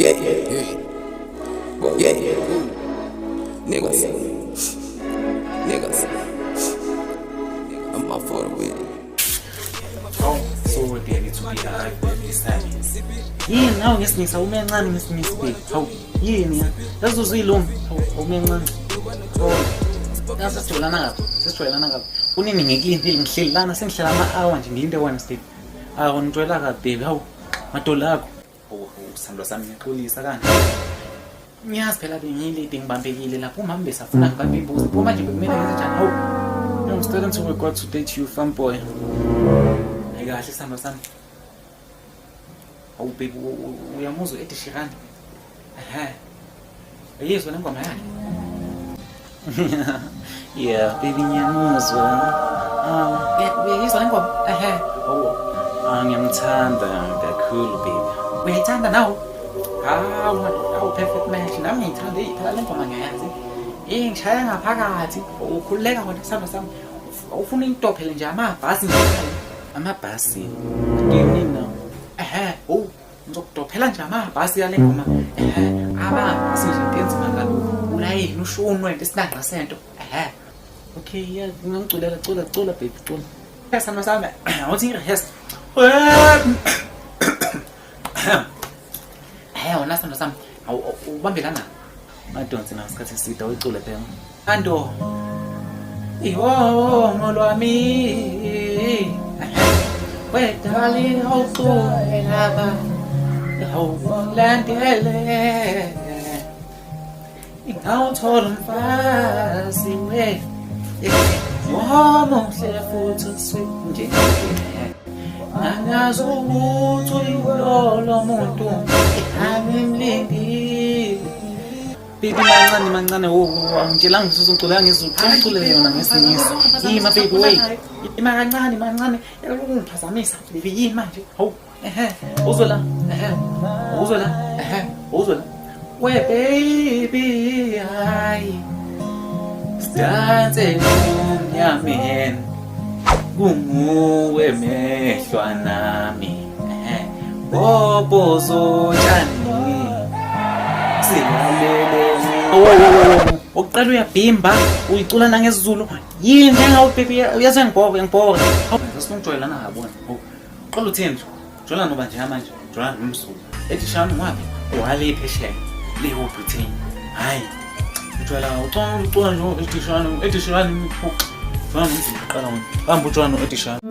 Yeah, yeah, well, yeah, ooh. Niggas, niggas, I'm all for the win. Oh, sorry baby to be alive this time. Yini nawe ngesingisi awume kancane ngesingisi baby. Hawu yini ya? Yazi uzuyilunga. Hawu awume kancane. Oh. Yazi sijwayelana kabi. Sesijwayelana kabi. Kunini ngikulindile ngihleli lana sengihlela ama-hour nje ngilinde wena baby. Awu ngijwayela kabi baby. Hawu madola akho. Hawu hawu sithandwa sami ngiyaxolisa kanje. Ngiyazi phela bengiyilady ngibambekile lapho umama besafuna ngibambe imbuzi. Pho manje bekumele ngenze njani? Hawu. I'm starting to regret to date you, fun boy. Hayi kahle sithandwa sami. Hawu baby uyamuzwa u-Ed Sheeran? Ehhe. Uyizwa le ngoma yakhe? Yeah, baby ngiyamuzwa. Ah, uyayizwa le ngoma? Ehhe. Hawu. Ah, ngiyamthanda kakhulu baby. Uyayithanda nawe? Hawu, hawu perfect match. Nami ngiyithanda eyi phela le ngoma ngiyayazi. Eh ngishaya ngaphakathi. Ukhululeka wena sithandwa sami. Ufuna into phela nje amabhasi nje. Amabhasi. Do you mean now? Ehhe, oh, ngizokudophela nje amabhasi yale ngoma. Ehhe, amabhasi nje into enzima kaloku. Ulayini ushunwe into isinanqa sento. Ehhe. Okay, yeah, ngingakuculela cula cula baby cula. Sithandwa sami, awuthi ngi-rehearse. Ehhe, wona sithandwa sami, awu ubambe lana. Ngadonsi naso isikhathi eside awuyicule phela. Ando. Ihongo lwami. Wedali awucule lapha. Awulandele. Ingawuthola umfazi we. Wamuhle futhi sweet nje. Angazi ukuthi uyilolo muntu angimlindile. Baby mancane mancane wo angitshelanga ukuthi uzongicula ngesiZulu cela uculele yona ngesingisi. Yima baby wait. Yima kancane mancane ungiphazamisa baby yima nje. Hawu ehe uzwe la ehe uzwe la ehe uzwe la. We baby hayi sidanse emnyameni kunguwe mehlwanami ehe bobozotshani silalele. Uqala uyabhimba uyicula nangesiZulu yini njengawe baby uyazi uyangibhoka uyangibhoka. Sasingijwayelana ngabona. Uqala uthini nje? Jola noba nje manje, jola nomzulu. Ethi shani ngwaphi? Wale phesheya. Le ho Britain. Hayi. Ujwayela ucona ucona nje ethi shani, ethi shani imiphuca. Jola nomzulu uqala wena. Hamba ujola no ethi shani.